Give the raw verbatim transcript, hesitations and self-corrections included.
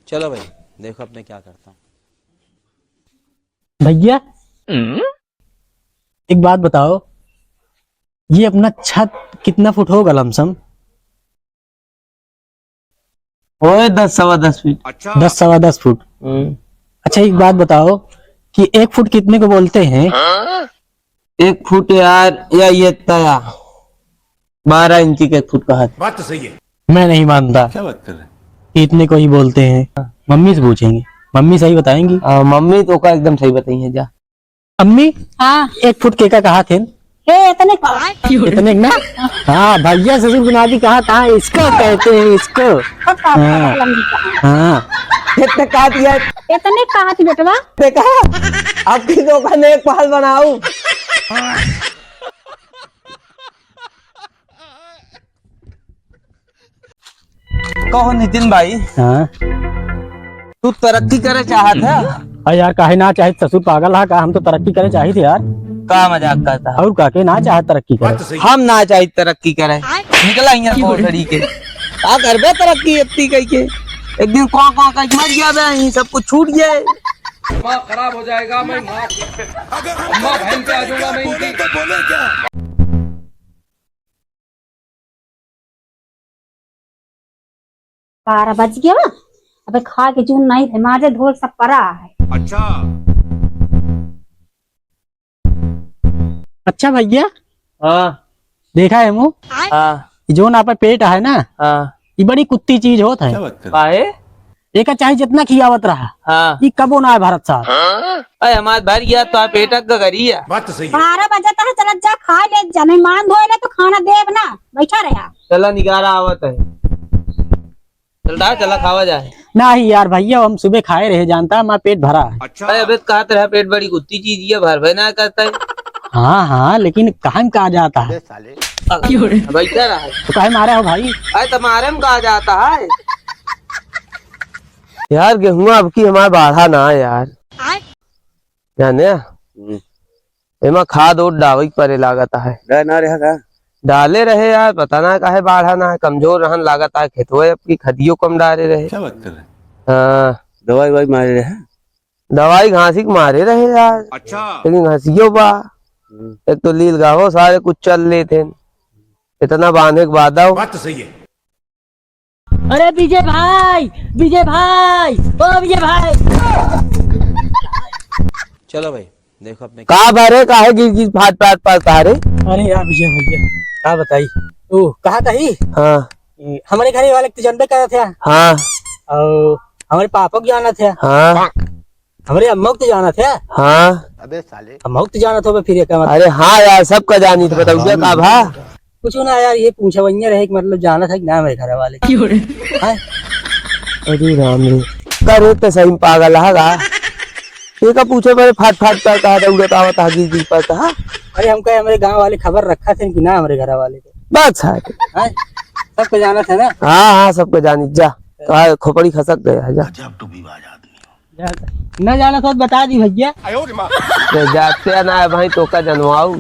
चलो भाई, देखो अब मैं क्या करता हूँ। भैया, एक बात बताओ, ये अपना छत कितना फुट होगा लमसम? ओए, दस, सवा दस फीट। अच्छा। दस, सवा दस फुट। हम्म। अच्छा, एक बात बताओ कि एक फुट कितने को बोलते हैं? एक फुट यार, या ये इतना या बारह इंची का एक फुट कहा था। बात तो सही है। मैं नहीं मानता। क्या बात कर रहे हैं? कि इतने को ही बोलते हैं। मम्मी से पूछेंगे, मम्मी सही बताएंगी। हाँ, मम्मी तो का एकदम सही बताई है, जा। अम्मी, हाँ। एक फुट के का कहा थे? हे, इतने का। इतने ना? हाँ, भैया ससुर गुनादी कहा, कहा इसको कहते हैं, इसको। हाँ, हाँ। इतने कहा दिया। इतने कहा थी बेटवा। देखा, आपकी धोखा ने एक पहल बनाऊ। कहो नितिन भाई, हाँ। तू तरक्की करे चाहत है? अरे यार, काहे ना चाहे, ससुर पागल है का? हम तो तरक्की करे चाहित यार। का मजाक करता है? और का के ना चाहे तरक्की करे? हम ना चाहे तरक्की करे। निकला यहाँ कोठरी के। का करबे तरक्की इतनी कई के? एक दिन कौन कौन कई मर गया बे, ये सब कुछ छूट गया। दिमाग खराब हो जाएगा, मैं मार, अम्मा बहन पे आ जाऊंगा मैं इनकी। बारह बज गया, अबे खा के जून नहीं थे, माजे धोए सब परा है। अच्छा। अच्छा भैया। हाँ। देखा है मु? हाँ। ये जौन आपका पेट है ना, हाँ। ये बड़ी कुत्ती चीज होत है। क्या बात कर रहे? काहे? एका चाहे जितना खियावत रहा, हाँ। ये कबो ना है भरत साहब। अरे हमार भर गया तो आप पेट का करी है। बात तो सही है। बारह बजे तक चलत जा, खा ले, जने मान धोए ले तो खाना देब ना, बैठा रहा। चला निगारा आवत है। चल रहा, चला खावा जाए। नहीं यार भैया, हम सुबह खाए रहे, जानता है, हमारा पेट भरा है। अच्छा। अरे अबे तो कहत रहा पेट बड़ी कुत्ती चीज, ये भर भर ना करता है। हाँ, हाँ, लेकिन कहाँ में कहा जाता है? अबे साले। अब बैठा रहा है। तो काहे मारे हो भाई? अरे तुम्हारे में कहा जाता है। यार गेहुआ अब की हमारा बाढ़ा ना है यार। आय। जाने? हम्म। एमा खाद ओद डावे के परे लागत है। डाले ना रहे का? डाले रहे यार, पता ना काहे बाढ़ा ना है, कमजोर रहन लागत है, खेतवे अब की खदियो कम डाले रहे। क्या बात कर रहे हैं? हाँ। दवाई ववाई मारे रहे? दवाई घासी के मारे रहे यार। अच्छा। लेकिन घासियो बा। हम्म। एक तो लील गावो सारे कुछ चल लेते हैं। इतना बांधे के बाद आओ। बात तो सही है। अरे विजय भाई, विजय भाई, ओ विजय भाई। चलो भाई, देखो अपने का भरे, काहे गिर गिर फाट फाट पड़ता रे? अरे यार विजय भैया, का बताई? ओ, कहा कही? हाँ। ए, हमरे घरे वाले के तो जानबे करत है। हाँ। और हमरे पापा के जानत है। हाँ। हमरे अम्मा के तो जानत है। हाँ। अबे साले। अम्मा के तो जानत होबे फिर एका मतलब। अरे हाँ यार, सबका जानी तो बताऊ, का भा? कुछ ना यार, ये पूछा वही रहे कि मतलब जानत है कि ना हमरे घर वाले। क्यों रे? हैं? अरे राम रे, करे तो सही में पागल है का? ये का पूछे मेरे फाट फाट का कहा था, उड़त आवत है, गिर गिर पड़ता है। अरे हम कहे हमरे गाँव वाले खबर रखा थे कि ना हमरे घर वाले को। बात है। हैं? सबको जानत है ना? हाँ, हाँ, सबको जानी, जा। कहा खोपड़ी खसक गया, जा। गजब टुबीबाज आदमी हो। जा, ना जानत हो तो बता दी भैया। तो जाते ना है भाई, तो का जनवाऊ।